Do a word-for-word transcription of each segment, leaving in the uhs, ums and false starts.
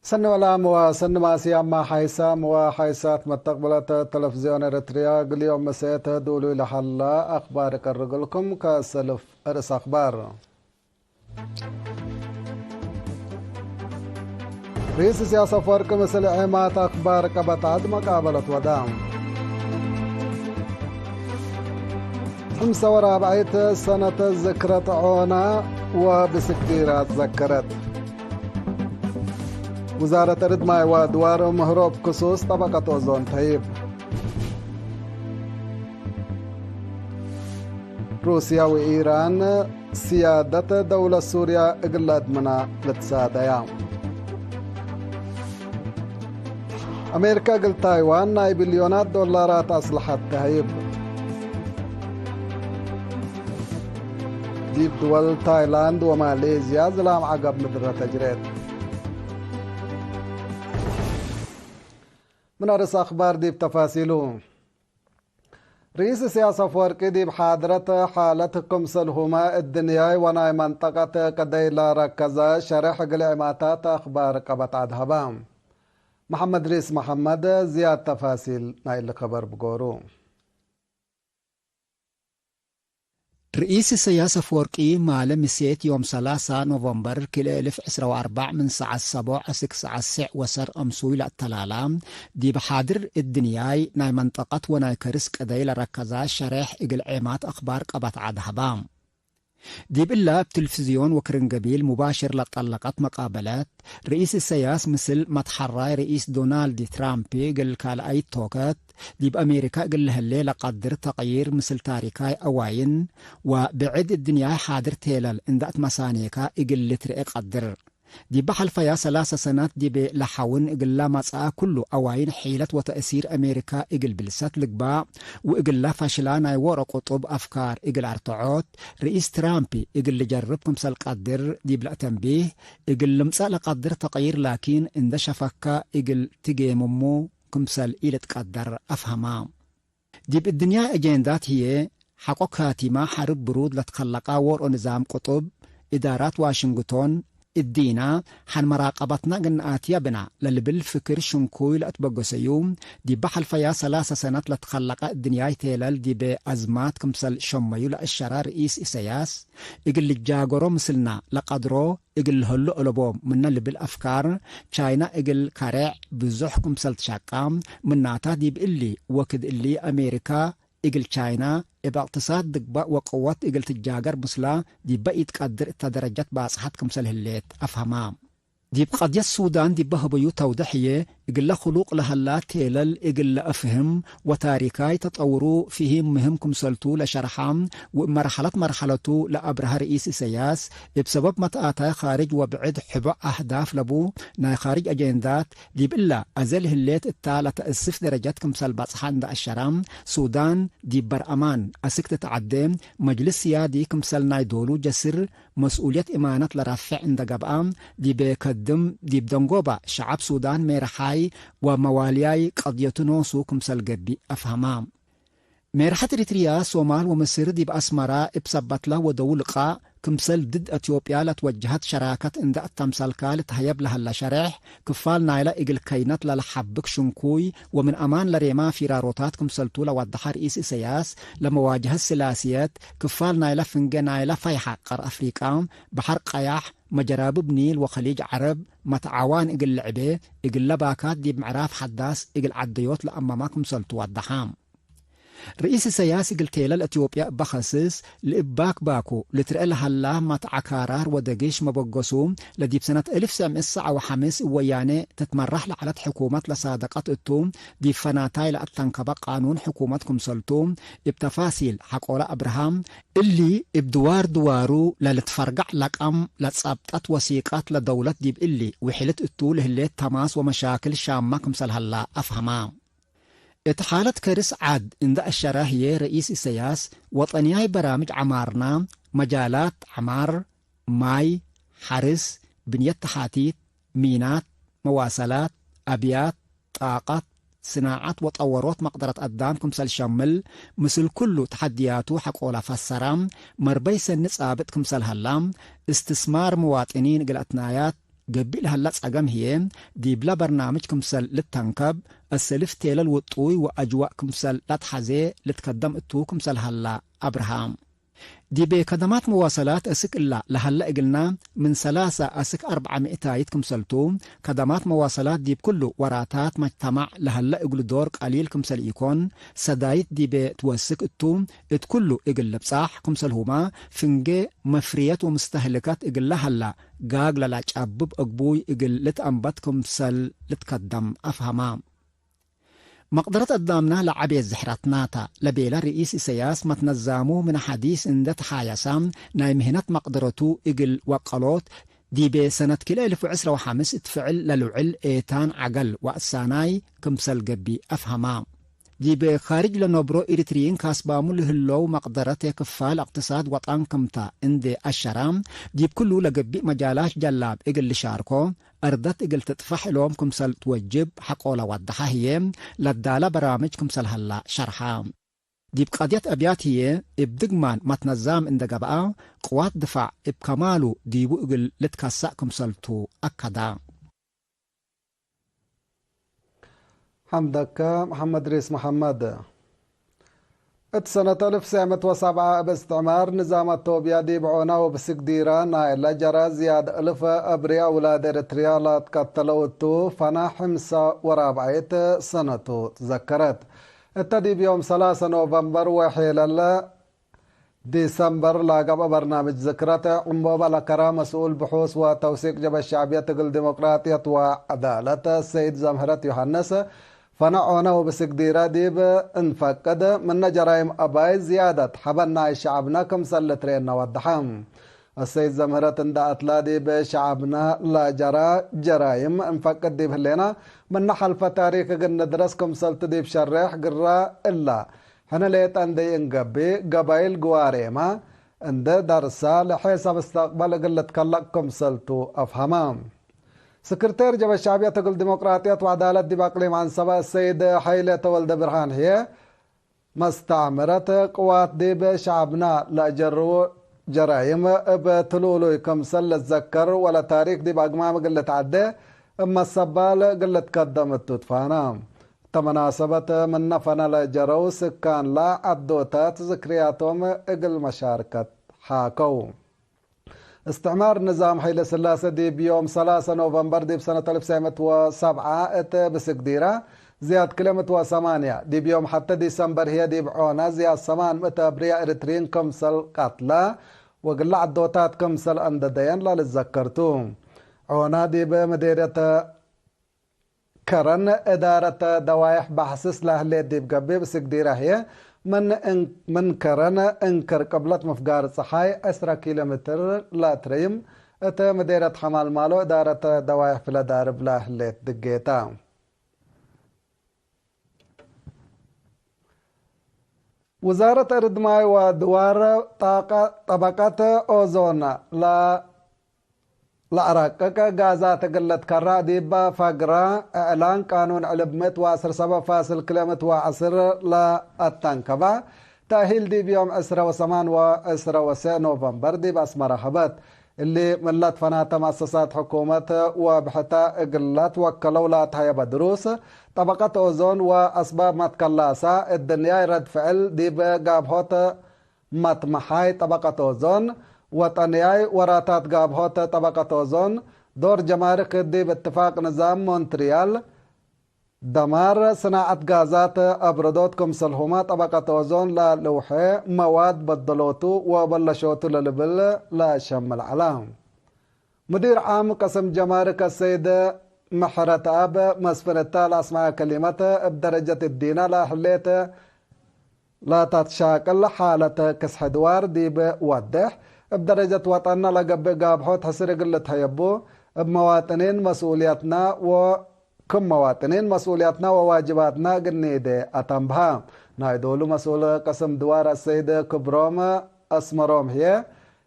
ሰኒ ወላም ወሰኒ ማስያማ ሓይሳም ወሓይሳት መተቅብለት ተለፍዝዮን ኤረትርያ፣ እግል ዮም መሰየት ዱሉይ ለሀላ አክባር እቀርግልኩም። ከሰልፍ ርእስ አክባር። ርኢስ ኢሳያስ አፈወርቂ ምስል ዔማት አክባር ቀበት ዐድ መቃበለት ወዳ። ሕምሰ ወራብዐይት ሰነት ዝክረት ዖና ወብስኪራት ዘከረት። ውዛረት ርድ ማይ ወአድዋር ምህሮ እብ ክሱስ ጠበቀት ኦዞን ተህይብ። ሩስያ ወኢራን ስያደት ደውለት ሱርያ እግል ለአድምና ልትሳደያ። አሜሪካ እግል ታይዋን ናይ ቢልዮናት ዶላራት አስለሐት ተህይብ። ዲብ ድወል ታይላንድ ወማሌዝያ ዝላም ዐገብ ምድረ ተጅሬት። ምን አርእስ አክባር ዲብ ተፋሲሉ። ርኢስ ኢሳያስ አፈወርቂ ዲብ ሓድረት ሓለት ክምሰልሁመ እድንያይ ወናይ መንጠቀት ቀደይ ለረከዘ ሸሬሕ እግል ዔማታት አክባር ቀበት ዐድ ሀበ። መሐመድ ሪስ መሐመድ ዝያድ ተፋሲል ናይ እሊ ከበር ብጎሩ። ርኢስ ኢሰያስ አፈወርቂ ማለ ምሴት ዮም ሰላሳ ኖቨምበር ክልኤ እልፍ ዕስራ ወአርበዕ ምን ሰዓት ሰቦዕ አስክ ሰዓት ሴዕ ወሰር አምሱይ ለአተላላ፣ ዲብ ሓድር እድንያይ ናይ መንጠቀት ወናይ ከርስ ቀደይ ለረከዛ ሸሬሕ እግል ዔማት አክባር ቀበት ዐድ ሀባ። ዲብ እላ እብ ትልፍዝዮን ወክርን ገቢል ሙባሽር ለጠለቀት መቃበለት፣ ርኢስ ኢሰያስ ምስል መትሐራይ ርኢስ ዶናልድ ትራምፕ እግል ካልኣይት ቶከት፣ ዲብ አሜሪካ እግል ለህሌ ለቀድር ተቅይር ምስል ታሪካይ አዋይን ወብዕድ እድንያይ ሓድር ቴለል እንደ አትመሳኔካ እግል ልትርኤ ቀድር። ዲበ ሐልፈያ ሰላሰ ሰናት ዲብ ለሐውን እግላ መጽአ ኩሉ አዋይን ሒለት ወተእሲር አሜሪካ እግል ብልሰት ልግባእ ወእግላ ፈሽላ ናይ ዎሮ ቅጡብ አፍካር እግል አርትዖት፣ ርኢስ ትራምፕ እግል ልጀርብ ክምሰል ቀድር ዲብ ለአተንቢህ፣ እግል ልምጸእ ለቀድር ተቅይር ላኪን እንደ ሸፈካ እግል ትጌምሙ ክምሰል ኢልትቀደር አፍሀማ። ዲብ እድንያይ አጄንዳት ህዬ፣ ሐቆ ካቲማ ሐርብ ብሩድ ለትከለቃ ዎሮ ንዛም ቅጡብ፣ እዳራት ዋሽንግቶን፣ እዲና፣ ሐን መራቀበትና እግል ነአትያ ብና ለልብል ፍክር ሽንኩይ ለአትበገሰዩ፣ ዲበ ሐልፈያ ሰላሰ ሰነት ለትከለቀ እድንያይ ቴለል ዲበ አዝማት ክምሰል ሸመዩ ለአሸራ ርኢስ ኢሰያስ፣ እግል ልጃገሮ ምስልና ለቀድሮ እግል ለሀሉ አለቦም ምነ ልብል አፍካር፣ ቻይና እግል ከሬዕ ብዙሕ ክምሰል ትሸቃ፣ ምናታ ዲብ እሊ ወክድ እሊ አሜሪካ እግል ቻይና እብ እቅትሳድ ድግባእ ወቅወት እግል ትጃገር ምስላ ዲበ ኢትቀድር እተ ደረጀት ባጽሐት ክምሰል ህሌት አፍሀማ። ዲብ ቀድየት ሱዳን ዲበ ሀበዩ ተውደሕ ህዬ፣ እግለ ክሉቅ ለሀላ ቴለል እግል ለአፍህም ወታሪካይ ተጠውሩ ፍሂም ምህም ክምሰልቱ ለሸርሐ፣ ወእብ መርሐለት መርሐለቱ ለአብርሀ ርኢስ ኢሰያስ፣ እብ ሰበብ መትአታይ ካርጅ ወብዕድ ሕቦ አህዳፍ ለቡ ናይ ካርጅ አጄንዳት፣ ዲብ እላ አዜ ለህሌት እታ ለተአስፍ ደረጀት ክምሰል በጽሐ እንደ አሸራ፣ ሱዳን ዲብ በርአማን አስክ ትትዐዴ፣ መጅልስ ስያዲ ክምሰል ናይ ዶሉ ጀስር፣ መስኡልየት እማነት ለረፍዕ እንደ ገብአ፣ ዲብ ከድም ዲብ ደንጎባ ሸዐብ ሱዳን ሜርሓይ ወመዋልያይ ቀድየቱ ኖሱ ክምሰል ገብእ አፍሀማ። ሜርሐት ኤሪትርያ፣ ሶማል ወምስር ዲብ አስመራ እብ ሰበትላ ወደው ልቃእ፣ ክምሰል ድድ አትዮጵያ ለትወጀሀት ሸራከት እንደ አተምሰልካ ልትሀየብ ለሀለ ሸሬሕ፣ ክፋል ናይለ እግል ከይነት ለለሐብክ ሽንኩይ ወምን አማን ለሬማ ፊራሮታት ክምሰልቱ ለወደሐ ርኢስ ኢሰያስ፣ ለመዋጀሀት ስላስየት፣ ክፋል ናይለ ፍንጌ ናይለ ፈይሐ ቀር አፍሪቃ፣ በሐር ቀያሕ፣ መጀራብብ ኒል ወከሊጅ ዐረብ መትዓዋን እግል ልዕቤ፣ እግለ ባካት ዲብ ምዕራፍ ሐዳስ እግል ዐደዮት ለአመማ ክምሰልቱ ወደሐ። ርኢስ ኢሰያስ እግል ቴለል አትዮጵያ እበ ከስስ፣ ለእብ ባክ ባኩ ልትርኤ ለሀላ መትዓ ካራር ወደግሽ መበገሱ፣ ለዲብ ሰነት እልፍ ሰዕ ምእት ሰዓ ወሐምስ እብ ወያኔ ትትመራሕ ለዐለት ሕኩመት ለሳደቀት እቱ፣ ዲብ ፈናታይ ለአተንከበ ቃኑን ሕኩመት ክምሰልቱ፣ እብ ተፋሲል ሐቆለ አብርሃም፣ እሊ እብ ድዋር ድዋሩ ለልትፈርገዕ ለቀም ለጸብጠት ወሲቀት ለደውለት ዲብ እሊ ውሕልት እቱ ለህሌት ተማስ ወመሻክል ሻማ ክምሰል ሀላ አፍሀማ። እት ሓለት ከርስ ዐድ እንደ አሸረ ህዬ፣ ርኢስ ኢሰያስ፣ ወጠንያይ በራምጅ ዐማርና፣ መጃላት ዐማር፣ ማይ፣ ሐርስ፣ ብንየት ተሓቲት፣ ሚናት፣ መዋሰላት፣ አብያት፣ ጣቀት፣ ስናዐት ወጠወሮት መቅደረት አዳም ክምሰል ሸምል፣ ምስል ኩሉ ተሐድያቱ ሐቆለ ፈሰራ፣ መርበይ ሰኒ ጻብጥ ክምሰል ሀላ፣ እስትስማር ምዋጥኒን እግል አትናያት፣ ገብእ ለሀላ ጸገም ህዬ፣ ዲብላ በርናምጅ ክምሰል ልተንከብ፣ አሰልፍ ቴለል ውጡይ ወአጅዋእ ክምሰል ለትሐዜ ልትከደም እቱ ክምሰል ሀላ አብርሃ። ዲቤ ከደማት መዋሰላት እስክ እላ ለሀለ እግልና፣ ምን ሰላሰ አስክ አርበዕ ሚእታይት ክምሰልቱ፣ ከደማት መዋሰላት ዲብ ኩሉ ወራታት መጅተማዕ ለሀለ እግሉ ዶር ቀሊል ክምሰል ኢኮን፣ ሰዳይት ዲቤ ትወስክ እቱ፣ እት ኩሉ እግል ልብጻሕ ክምሰልሁመ፣ ፍንጌ መፍርየት ወምስተህልከት እግል ለሀላ ጋግ ለለጫብብ እግቡይ እግል ልትአንበት ክምሰል ልትከደም አፍሀማ። መቅደረት አዳምና ለዐቤት ዝሕረትናታ ለቤለ ርኢስ ኢሰያስ መትነዛሙ ምን ሐዲስ እንዴ ተሓየሰ፣ ናይ ምህነት መቅደረቱ እግል ወቀሎት ዲቤ ሰነት ክልኤ እልፍ ወዕስረ ወሐምስ እት ፍዕል ለልውዕል ኤታን ዐገል ወአሳናይ ክምሰል ገብእ አፍሀማ። ዲብ ካርጅ ለነብሮ ኤሪትሪይን ካስባሙ ለህለው መቅደረት ክፋል እቅትሳድ ወጠን ክምተ እንዴ አሸራ፣ ዲብ ክሉ ለገብእ መጃላት ጀላብ እግል ልሻርኮ፣ አርደት እግል ትጥፈሕ እሎም ክምሰል ትወጅብ ሐቆ ለወደሐ ህዬ፣ ለዳለ በራምጅ ክምሰል ሀላ ሸርሐ። ዲብ ቀድየት አብያት ህዬ፣ እብ ድግማን መትነዛም እንዴ ገብአ፣ ቅዋት ድፋዕ እብ ከማሉ ዲቡ እግል ልትከሰእ ክምሰልቱ አከዳ። ሐምደከ መሐመድ ሪስ መሐመድ። እት ሰነት አልፍ ሰዕ ምእት ወሰብዓ እብ እስትዕማር ንዛም አቶብያ ዲብ ዖና ወብስግዲራ ናይ ለጀረ ዝያድ እልፍ አብርያ ውላድ ኤረትርያ ለትቀተለው እቱ ፈና ሕምሰ ወራብዓይት ሰነቱ ትዘከረት። እተ ዲብ ዮም ሰላሰ ኖቨምበር ወሔለለ ዲሰምበር ለገብአ በርናምጅ ዝክረት ዕንቦበ ለከረ መስኡል ብሑስ ወተውሲቅ ጀብሀት ሸዕብየት እግል ዲሞቅራጥየት ወዐዳለት ሰይድ ዘምህረት ዮሐንስ፣ ፈነ ዖነ ወብስግዲረ ዲብ እንፈቅድ ምነ ጀራይም አባይ ዝያደት ሐበን ናይ ሸዐብነ ክምሰል ልትርኤነ ወደሐ። አሰይድ ዘምህረት እንደ አትላ ዲብ ሸዐብነ ለጀራ ጀራይም እንፈቅድ ዲብ ህሌና፣ ምነ ሐልፈ ታሪክ እግል ንድረስ ክምሰልቱ ዲብ ሸሬሕ ግረ እላ ሕነ ሌጠ እንዴ እንገብእ፣ ገባይል ግዋሬመ እንዴ ደርሳ፣ ለሔሰ ምስተቅበል እግል ልትከለቅ ክምሰልቱ አፍሀመ። ስክርቴር ጀበ ሸዕብየት እግል ዲሞቅራጥየት ወዐዳለት ዲብ አቅሊም ዐንሰበ፣ አሰይድ ሐይለ ተወልደ ብርሃን ህዬ፣ መስተዕምረት ቅዋት ዲብ ሸዐብና ለአጀርዉ ጀራይም እብ ትሉሉይ ክምሰል ልትዘከር፣ ወለታሪክ ዲብ አግማም እግል ልትዐዴ፣ እብ መሰባል እግል ልትከደም እቱ ትፋና። እተ መናሰበት ምነ ፈነ ለጀረው ስካን ለዐዶታት ዝክርያቶም እግል መሻርከት ሓከው። እስትዕማር ንዛም ሐይለ ስላሰ ዲብ ዮም ሰላሰ ኖቨምበር ዲብ ሰነት አልፍ ሰዕ ምእት ወሰብዓ እት ብስግዲራ ዝያድ ክልኤ ምእት ወሰማንያ፣ ዲብ ዮም ሐተ ዲሰምበር ህዬ ዲብ ዖና ዝያድ ሰማን ምእት አብርያ ኤሪትሪን ክምሰል ቀትለ ወግለ ዐዶታት ክምሰል አንደደየን ለልትዘከር ቱ። ዖና ዲብ ምዴርየት ከረን እዳረት ደዋይሕ በሕስስ ለህሌት ዲብ ገብእ፣ ብስግዲረ ህዬ ምን እን-፣ ምን ከረን እንክር ቅብለት ምፍጋር ጸሓይ ዕስረ ኪሎ ሜትር ለትረይም፣ እት ምዴርየት ሐማልማሎ እዳረት ደዋይሕ ፍለዳርብ ለህሌት ድጌታ። ውዛረት እርድ ማይ ወድዋር ጣቀ-፣ ጠበቀት ኦዞን ለ-፣ ለአረቅቅ ጋዛት እግል ልትከረዕ ዲብ ፈግረ እዕላን ቃኑን ዕልብ ምእት ወዐስር ሰበት ፋስል ክልኤ ምእት ወዐስር ለአተንከበ ተእሂል ዲብ ዮም ዕስረ ወሰማን ወዕስረ ወሰዕ ኖቨምበር ዲብ አስመረ ሀበት። እሊ ምለት ፈናተ መአሰሳት ሕኩመት ወብሕተ እግለ ትወከለው ለአትሀየበ ድሩስ፣ ጠበቀት ኦዞን ወአስባብ መትከላሳ፣ እድንያይ ረድ ፍዕል ዲብ ጋብሆት መትመሓይ ጠበቀት ኦዞን፣ ወጠንያይ ወራታት ጋብሆት ጠበቀት ኦዞን፣ ዶር ጀማርክ ዲብ እትፋቅ ንዛም ሞንትርያል፣ ደማር ስናዐት ጋዛት አብረዶት ክምሰልሁመ ጠበቀት ኦዞን ለልውሐ መዋድ በደሎቱ ወበለሾቱ ለልብል ለሸምል ዐለ። ሙዲር ዓም ቀስም ጀማርክ አሰይድ ምሕረተአብ መስፍን እተ ለአስመዐ ከሊመት፣ እብ ደረጀት እዲነ ለህሌት ለተትሻቅል ሓለት ክስሕ ድዋር ዲብ ወዴሕ፣ እብ ደረጀት ወጠንነ ለገብእ ጋብሖት ሕስር እግል ልትሀየቡ፣ እብ መዋጥኒን መስኡልየትና ወ-፣ ክም መዋጥኒን መስኡልየትና ወዋጅባትና እግል ኒዴ አተንብሀ። ናይ ዶሉ መስኡል ቅስም ድዋር አሰይድ ክብሮም አስመሮም ህዬ፣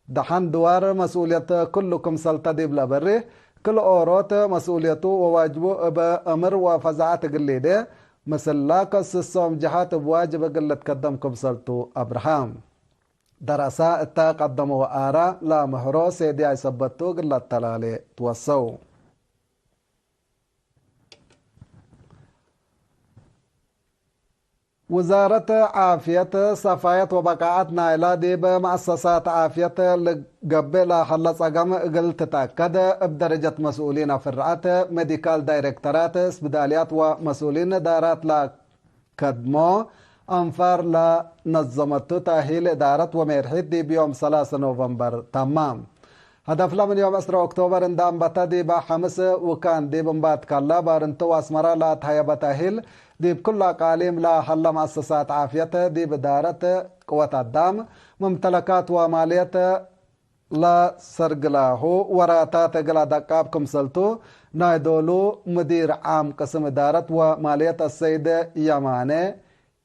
ደሐን ድዋር መስኡልየት ክሉ ክምሰልተ ዲብ ለበርህ፣ ክል ኦሮት መስኡልየቱ ወዋጅቡ እብ እምር ወፈዛዐት እግል ሊዴ፣ ምስላ ከስሶም ጀሃት እብ ዋጅብ እግል ልትከደም ክምሰልቱ አብርሃ። ደረሳ እተ ቀደመ ወአራ ለምህሮ ሴድያይ ሰበት ቱ እግል ለአተላሌ ትወሰው። ውዛረት ዓፍየት፣ ሰፋየት ወበቃዐት ናይላ ዲብ መአሰሳት ዓፍየት ልገብእ ለሀለ ጸገም እግል ትትአከድ፣ እብ ደረጀት መስኡሊን አፍርዐት፣ ሜዲካል ዳይሬክተራት፣ ስብዳልያት ወመስኡሊን እዳራት ለከድሞ አንፋር ለነዘመቱ ተእሂል እዳረት ወሜርሒት ዲብ ዮም ሰላሰ ኖቨምበር ተመ። ሀደፍለ ምን ዮም ዕስረ ኦክቶበር እንደ አንበተ ዲበ ሐምስ ውካን ዲብ እንባትካለ ባርንቶ ወአስመረ ለአትሀየበ ተእሂል፣ ዲብ ኩሉ አቃሊም ለሀለ መአሰሳት ዓፍየት ዲብ እዳረት ቅወት አዳም፣ መምተለካት ወማልየት ለሰርግላሁ ወራታት እግል አደቃብ ክምሰልቱ፣ ናይ ዶሉ ሙዲር ዓም ቅስም እዳረት ወማልየት አሰይድ የማነ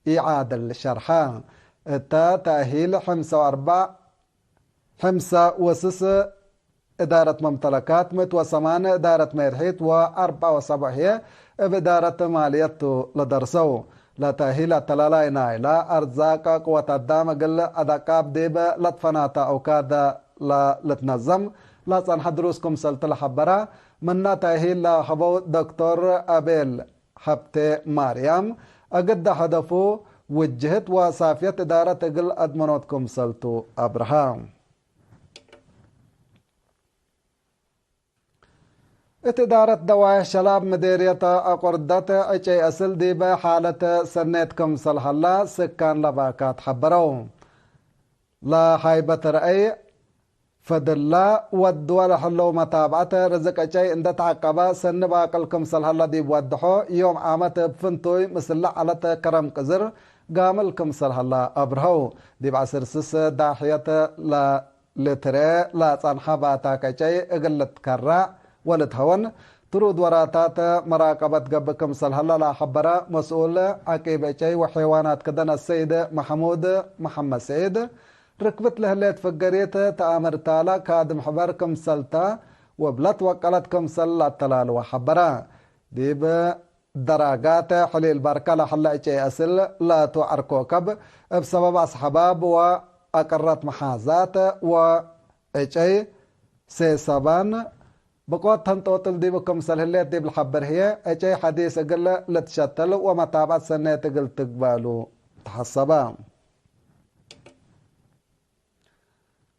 ኢዓድል ሸርሐ። እተ ተእሂል ሐምሳ ወአርበዕ ሕምሰ ወስስ እዳረት መምተለካት፣ ምእት ወሰማን እዳረት ሜርሒት ወአርበዕ ወሰብዕ ህዬ እብ እዳረት ማልየት ቱ ለደርሰው። ለተእሂል አተላላይ ናይላ አርዛቅ ቅወት አዳም እግል አደቃብ ዲብ ለትፈናተ ዑካደ ለልትነዘም ለጸንሐ ድሩስ ክምሰልቱ ለሐበረ፣ ምነ ተእሂል ለሀበው ዶክቶር አቤል ሀብቴ ማርያም፣ እግደ ሀደፉ ውጅህት ወሳፍየት እዳረት እግል አድመኖት ክምሰልቱ አብርሀ። እት እዳረት ደዋይሕ ሸላብ ምዴርየት አቁርደት ዕጨይ አስል ዲበ ሓለት ሰኔት ክምሰል ሀላ ስካን ለባካት ሐበረው። ለሀይበት ረአይ ፈድላ ወድወ ለህለው መታብዐት ርዝቅ ዕጨይ እንደ ተዐቀበ ሰኒ ባቅል ክምሰል ሀላ ዲብ ወድሖ ዮም ዓመት እብ ፍንቱይ ምስለ ዐለት ከረም ቅዝር ጋምል ክምሰል ሀላ አብርሀው። ዲብ ዐስር ስስ ዳሕየት ለልትሬ ለጸንሐ ባታክ ዕጨይ እግል ልትከረዕ ወልትሀወን ትሩድ ወራታት መራቀበት ገብእ ክምሰል ሀላ ለሐበረ መስኡል ዐቂብ ዕጨይ ወሐይዋናት ክደን አሰይድ መሐሙድ መሐመድ ስዒድ፣ ርክብት ለህሌት ፍገሪት ተአምር ታላ ካድም ሕበር ክምሰልታ ወብለት ወቀለት ክምሰል ለአተላልወ ሐበረ። ዲብ ደራጋት ሕሊል በርከ ለሀለ ዕጨይ አስል ላቱ ዐር ኮከብ፣ እብ ሰበብ አስሐባብ ወአቅረት መሓዛት ወዕጨይ ሴሰባን ብቆት ተንጦጥል ዲቡ ክምሰል ህሌት ዲብ ለሐብር ህዬ፣ ዕጨይ ሐዲስ እግል ልትሸተል ወመታብዐት ሰኔት እግል ትግበእ እሉ ተሐሰበ።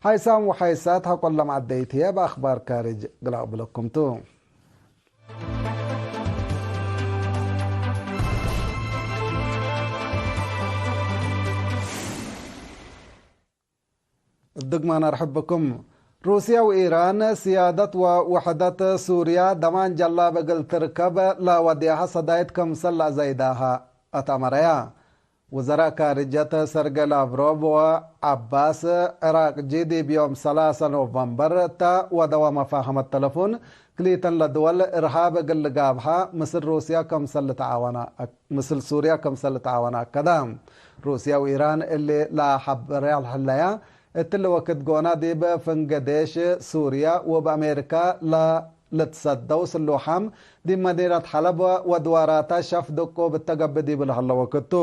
ሓይሳም ወሓይሳት ሐቆለ መዐደይት ህዬ፣ እብ አክባር ካርጅ እግል አቅብለኩም ቱ። እብ ድግመ ነርሕብ ብኩም። ሩስየ ወኢራን፣ ስያደት ወውሕደት ሱርየ ደማን ጀላብ እግል ትርከብ ለወዴሃ ሰዳይት ክምሰል ለአዘይዳሃ አትአመረያ። ውዘራእ ካርጀት ሰርጌ ላቭሮቭ ወዐባስ ዕራቅጂ ዲብ ዮም ሰላሰ ኖቨምበር እተ ወደወ መፋሀመት ተለፉን፣ ክልኢተን ለድወል እርሃብ እግል ልጋብሐ ምስል ሩስየ ክምሰል ልትዓወነ፣ ምስል ሱርየ ክምሰል ልትዓወነ አከደ። ሩስየ ወኢራን እሊ ለሐብረ ለህለያ እትሊ ወክድ ጎና ዲብ ፍንጌ ዴሽ ሱርየ ወእብ አሜሪካ ለልትሰደው ስሉሓም ዲብ መዲነት ሐለብ ወድዋራታ ሸፍ ድቁብ እተ ገብእ ዲብ ለሀለ ወክድ ቱ።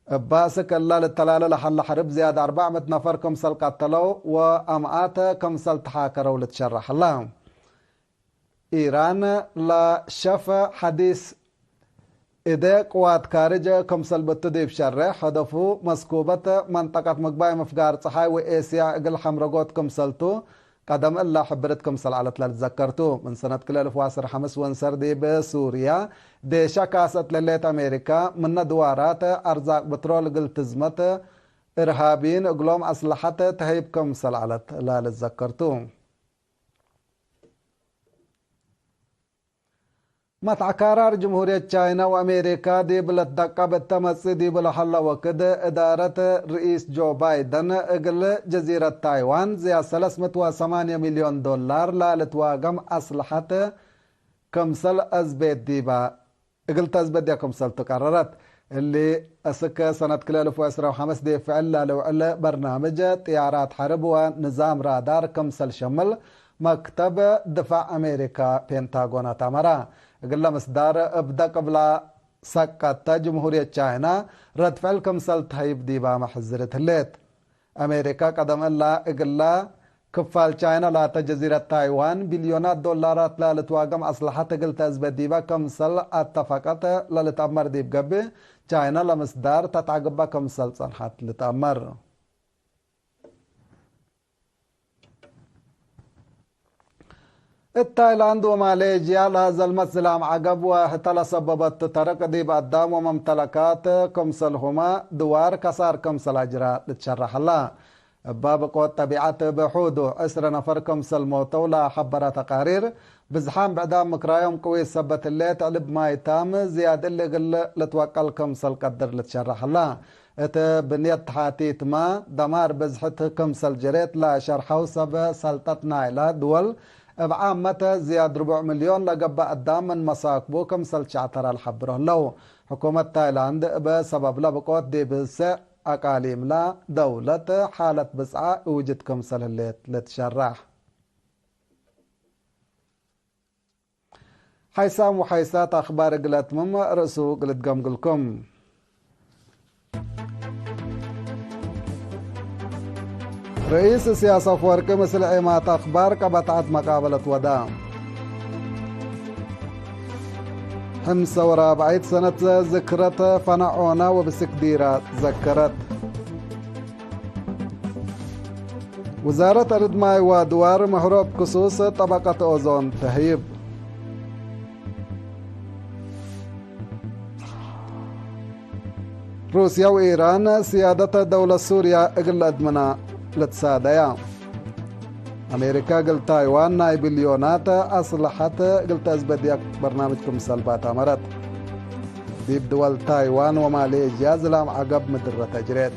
እብ ባስክ እለ ልተላለ ለሀለ ሐርብ ዝያድ አርበዕ ምእት ነፈር ክምሰል ቀተለው ወአምኣት ክምሰል ተሓከረው ልትሸረሕ ሀለ። ኢራን ለሸፍ ሐዲስ እዴ ቅዋት ካርጅ ክምሰል ብቱ ዲብ ሸሬሕ፣ ሀደፉ መስኩበት መንጠቀት ምግባይ ምፍጋር ጸሓይ ወኤስያ እግል ሐምረጎት ክምሰልቱ፣ ቀደም እላ ሕብርት ክምሰል ዐለት ለልትዘከር ቱ። ምን ሰነት ክልኤ አልፍ ወዐስር ሐምስ ወንሰር ዲብ ሱርያ ዴሻ ካሰት ለሌት አሜሪካ፣ ምነ ድዋራት አርዛቅ ብትሮል እግል ትዝመት፣ እርሃብይን እግሎም አስለሐት ተህይብ ክምሰል ዐለት ለልትዘከር ቱ። መትዐ ካራር ጅምሁርየት ቻይና ወአሜሪካ ዲብ ለትደቀብ እተ መጽእ ዲቡ ለሀለ ወክድ፣ እዳረት ርኢስ ጆ ባይደን እግል ጀዚረት ታይዋን ዝያድ ሰለስ ምእት ወሰማንየ ሚልዮን ዶላር ለልትዋገም አስለሐት ክምሰል አዝቤት ዲባ፣ እግል ተዝበድየ ክምሰልቱ ቀረረት። እሊ እስክ ሰነት ክልኤ አልፍ ወዕስራ ወሐምስ ዲብ ፍዕል ለልውዕል በርናምጅ ጥያራት ሐርብ ወንዛም ራዳር ክምሰል ሸምል መክተብ ድፋዕ አሜሪካ ፔንታጎን አትአመረ። እግለ ምስዳር እብ ደቅብ ለሰቀተ ጅምሁርየት ቻይና ረድ ፍዕል ክምሰል ተህይብ ዲባመ ሕዝርት ህሌት። አሜሪካ ቀደም እላ እግላ ክፋል ቻይና ላተ ጀዚረት ታይዋን ቢልዮናት ዶላራት ለልትዋገም አስለሐት እግል ተአዝበ ዲበ ክምሰል አተፈቀት ለልትአመር ዲብ ገብእ፣ ቻይና ለምስዳር ተትዐግበ ክምሰል ጸንሐት ልትአመር። እት ታይላንድ ወማሌዥያ ለዘልመት ዝላም ዐገብ ወህተ ለሰበበት ተረቅ ዲብ አዳም ወመምተለካት ክምሰልሁመ ድዋር ከሳር ክምሰል አጅራ ልትሸረሕ ሀላ። እበ ብቆት ጠቢዐት ብሑዱ ዕስረ ነፈር ክምሰል ሞተው ለሐበረ ተቃሪር፣ ብዝሓም ብዕዳም ምክራዮም ቅዊት ሰበት ህሌት፣ ዕልብ ማይ ታም ዝያድ እሊ እግል ልትወቀል ክምሰል ቀድር ልትሸረሕ ሀላ። እት ብንየት ተሓቲትመ ደማር ብዝሕት ክምሰል ጀሬት ለሸርሐው ሰብ ሰልጠት ናይለ ድወል፣ እብ ዓመት ዝያድ ርቡዕ ሚልዮን ለገብእ አዳም ምን መሳክቡ ክምሰል ሸዕተረ ለሐብሮ ህለው። ሕኩመት ታይላንድ እብ ሰበብለ ብቆት ዲብ ስዕ አቃሊምለ ደውለት ሓለት ብጽዓ እውጅት ክምሰል ህሌት ልትሸራሕ። ሓይሳም ወሓይሳት አኽባር እግል አትምም ርእሱ እግል እትገምግልኩም። ርኢስ እስያስ አፍወርቂ ምስል ዔማት አኽባር ቀበጣዕት መቃበለት ወዳ። ሕምሰ ወራብዓይት ሰነት ዝክረት ፈነዖና ወብስክ ዲራ ዘከረት። ውዛረት አርድ ማይ ወአድዋር ምሕሮብ ክሱስ ጠበቀት ኦዞን ተህይብ። ሩስያ ወኢራን ስያደት ደውለት ሱርያ እግል ለአድምና ልትሳደያ። አሜሪካ እግል ታይዋን ናይ ቢልዮናት አስለሐት እግል ተአዝበድያ በርናምጅ ክምሰል ባታመረት። ዲብ ድወል ታይዋን ወማሌዥያ ዝላም ዐገብ ምድረ ተጅሬት።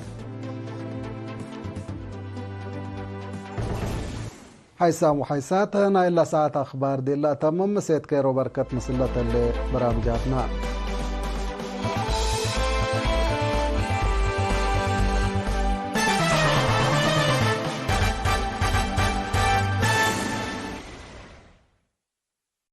ሓይሳም ወሓይሳት፣ ናይለ ሰዓት አኽባር ዲላ ተምም። ሴት ኬሮ በርከት ምስለ ተሌ በራምጃትና።